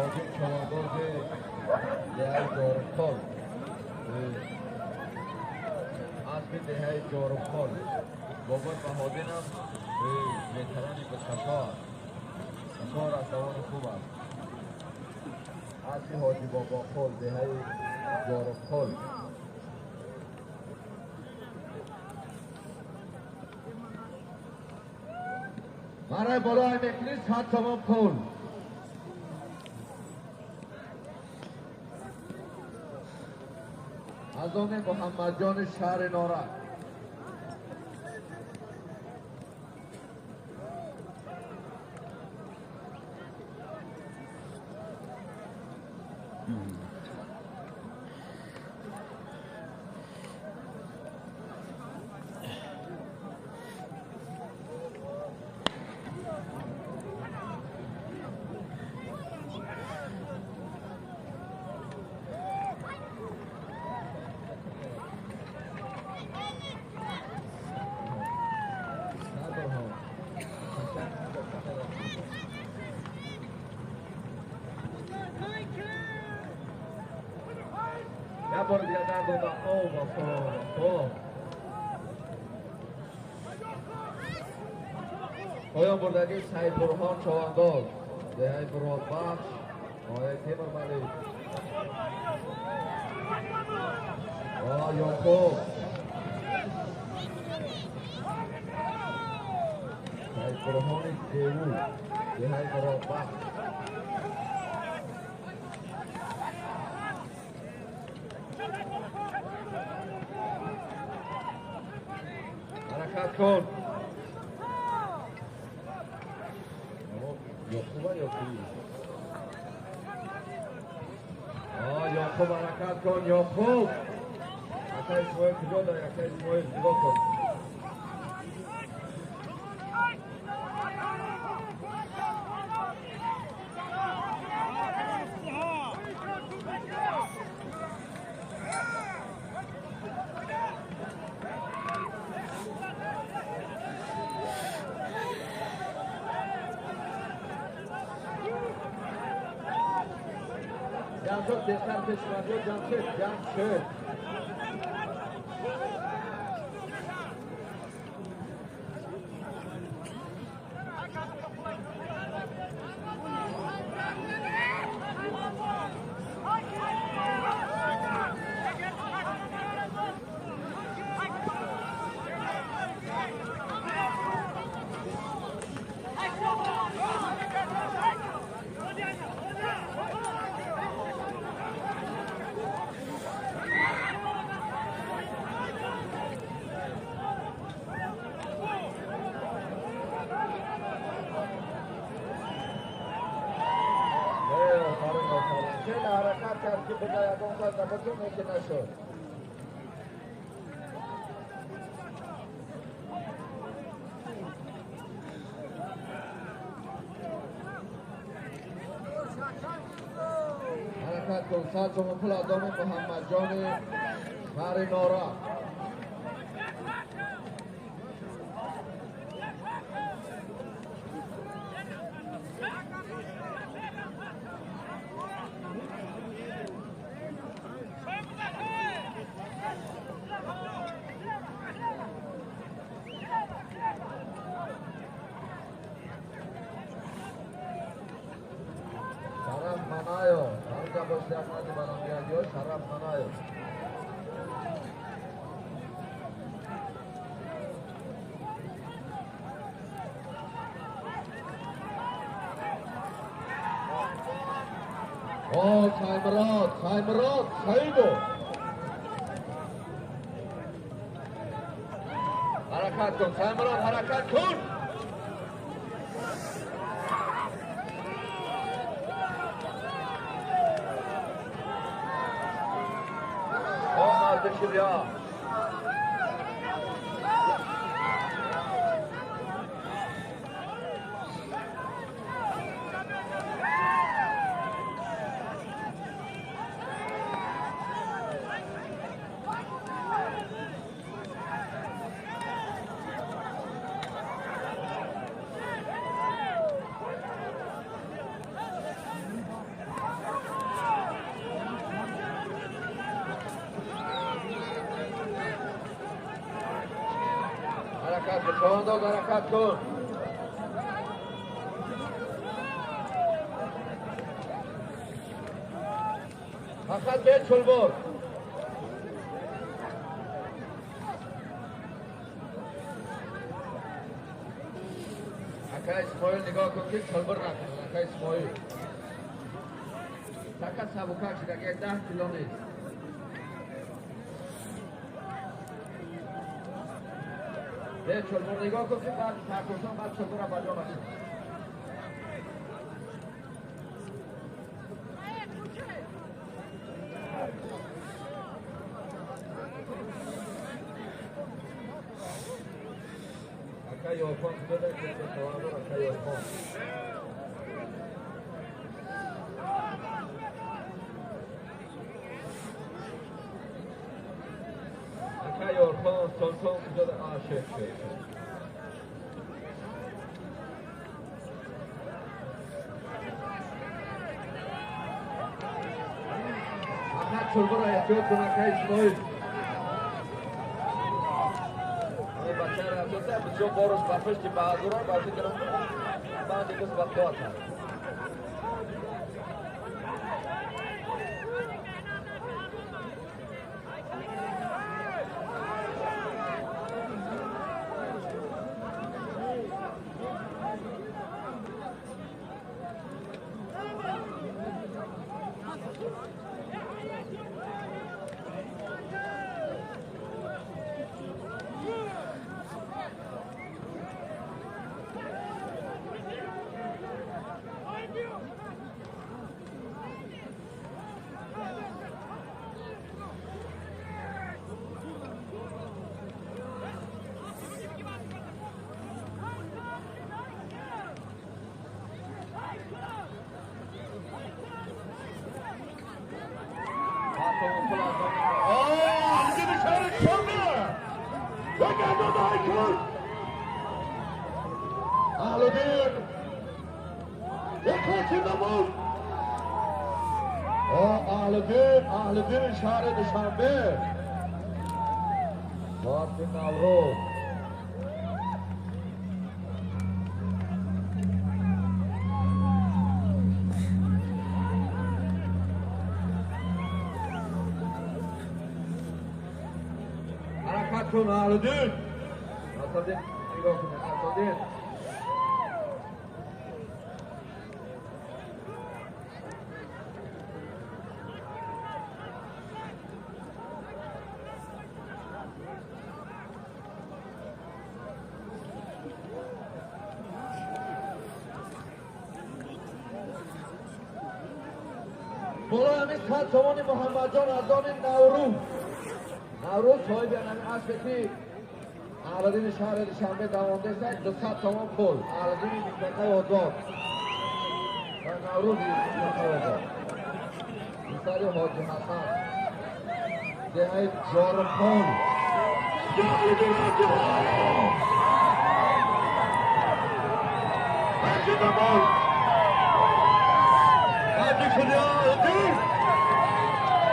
Баҳодин чавандози деҳаи Ҷорубқол. Асби деҳаи Ҷорубқол. Бобои Баҳодинам ветерани бузкашо аст. Бисёр аславони хуб аст. Асби Ҳоҷи Бобоқул деҳаи Ҷорубқол. Барои болои мекунӣ 100 сомон пул. Аз он Муҳаммадҷони шаҳри Норак. Поён бурдагӣ Саид Бурҳон чавандоз деҳаи Муродбахш ноҳияи Темурмалик. Ёқуб Саид Бурҳони Деву деҳаи Муродбахш. Ҳаракат кун. Ёқуб ҳаракат кун, Ёқуб. Ака Исмоил куҷо дорӣ? Ака Исмоил нигоҳ кун. Ҷамшед тезтар пеш омад. Ҷамшед, Ҷамшед. ҳаракат кард ки буда ягон кас набошад, лекин нашуд. Ҳаракат кун. 100 сомон пул аз доми Муҳаммадҷони шаҳри Норак. Шараф Манаев. О, Саймурод, Саймурод, Саидов. Ҳаракат кун, Саймурод, ҳаракат кун. Кибрия. Ҳаракат кун, чавандоз, ҳаракат кун. Фақат бе чулбор. Ака Исмоил нигоҳ кун ки чулбор накунад. Ака Исмоил. Така сабукак шуда, 10 кило нест. Бе чулбор нигоҳ кун ки баъд таркушон баъд чулбора ба ҷо накунад. Ака Ёрхон куҷода чавандоз, ака Ёрхон. Ака Ёрхон, Султон куҷода? А, шед, шед. Фақат чулбора эҳтиёт кун, ака Исмоил. Бисёр борус ба пушти баҳодурон ба фикрам банди кас ба қувват аст. Аҳлиддини шаҳри Душанбе Соати Наврӯз. Ҳаракат кун, Аҳлиддин. Насриддин нигоҳ кун, Насриддин. Болои ҳамин 100 сомони Муҳаммадҷон аз они Наврӯз. Наврӯз соҳиби ҳамин аспе ки Аҳлиддини шаҳри Душанбе давондааст, 200 сомон пул. Аҳлиддини минтақаи Озод ва Наврӯзи минтақаи Озод. Писари Ҳоҷи Ҳасан, деҳаи Ҷорхон. Наздик шуди, Аҳлиддин!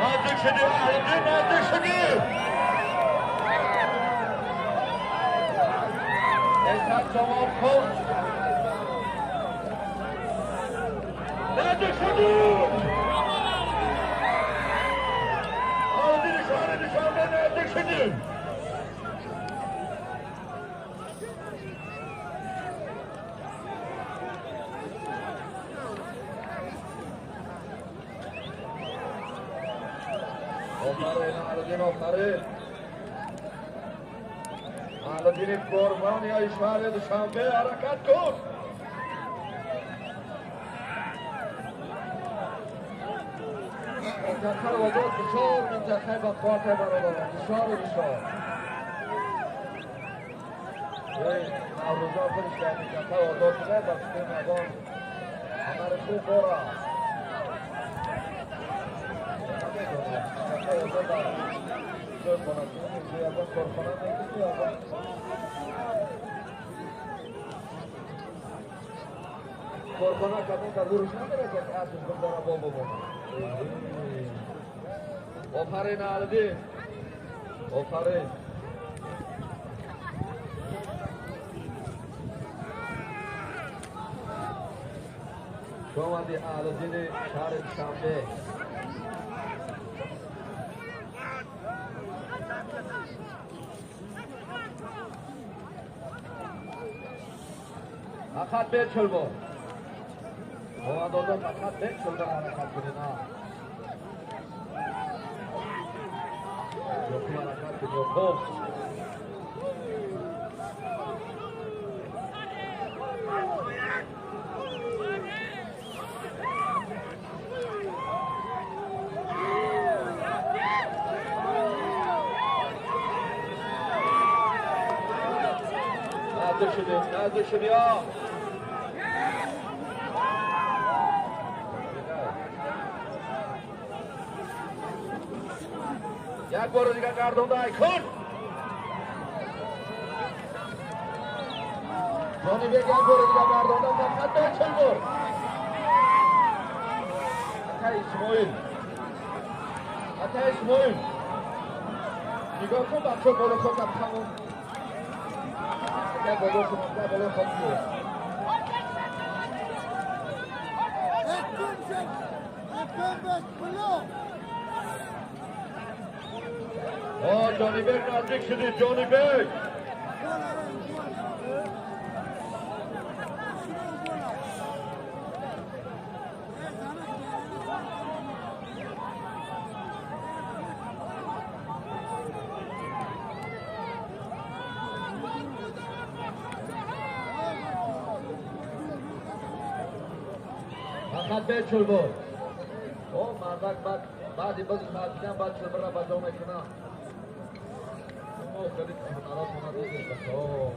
Наздик шуди, Аҳлиддин, наздик шуди! 100 сомон пул. Наздик шуди! Аҳлиддини шаҳри Душанбе наздик шуди! Офарин, Аҳлиддин, офарин. Аҳлиддини Қурбониёи шаҳри Душанбе ҳаракат кун. Минтақаро озод бисёр минтақаи ба қуввате бародарон, бисёру бисёр. Наврӯзо худаш дар минтақа озод шуда, ба фикри ягон ҳамари хуб дорад. Корхона кадом дар зурш намерасад, асб бигзора бо бобона. Офарин, Аҳлиддин, офарин. Шомади Аҳлиддини шаҳри Душанбе. Фақат бечилбор. Ховандозон фақат бечилбор ҳаракат кунед. Хуб ҳаракат кунед. Хуб. نزدیک شدی ها. یک بار دیگه گردونده کن. جانی بیگ یک بار دیگه گردونده فقط به چل بار. عطا اسماعیل نگاه کن بچه بالا خواستم تمام. بالا خواستم. جانی بیگ نزدیک شدی. جانی بیگ فقط به چلبر. او مردک بعد باز بعد بعد چلبر را بجا میکنه. خیلی هنرات هنر دیدیم بچه ها.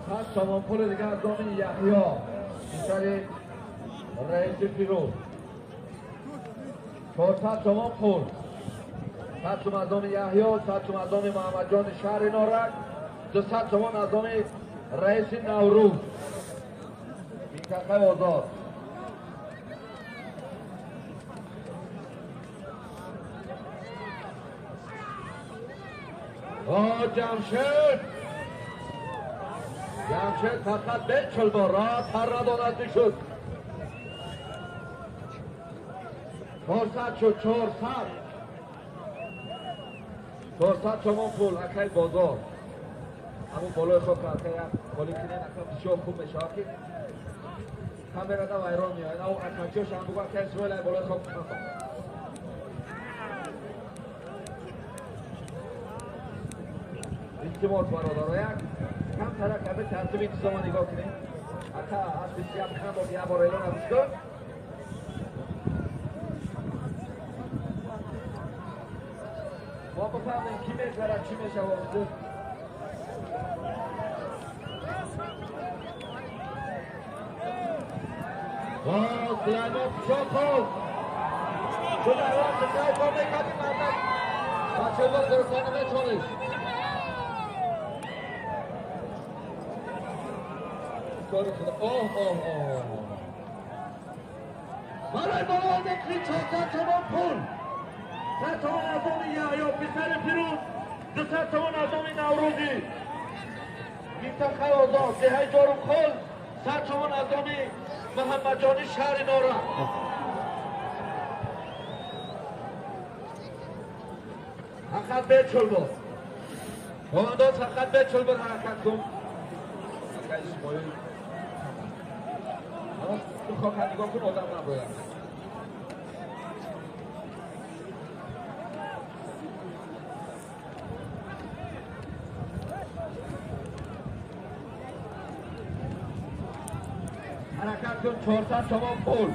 پس سامان پول دیگه از دام یحیی پسر رئیس پیروز. 400 تومان پول. 100 تومان از دام یحیی، 100 تومان از دام محمد جان شهر نارک، 200 تومان از دام رئیس نوروز منطقه آزاد. جمشید فقط به چلبار را پر نزدیک شد. 400 شد. 400 تومان پول. اکای بازار همون بالای خاک اکای خالی کنین اکای بسیار خوب میشه که کامرا دا وایران میاد. او اکاچوش هم بگو اکای اسماعیل بالای خاک کنم. التماس برادرها یک کم ترک به ترتیب انتظام نگاه کنیم. حتی از بسیار کم با یه بار اعلان ازش کن. ما بفهمیم کی می‌خرد چی میشه واسه. باز سلیمان شاپوف شده اول سعی کن می‌کردیم مردک بچه بار گرفتن نمی‌تونست. کار خدا. اوه اوه اوه برای بابا ذکری 400 تومان پول. 100 تومان از آن یحیی پسر پیروز، 200 تومان از آن نوروزی منطقه آزاد دهه جاروخال، 100 تومان از آن محمد جانی شهر نارا. فقط به چلبر کمانداز، فقط به چلبر حرکت کن. اسماعیل تو خاک نگاه کن آدم نباید. حرکت کن. 400 تومان پول.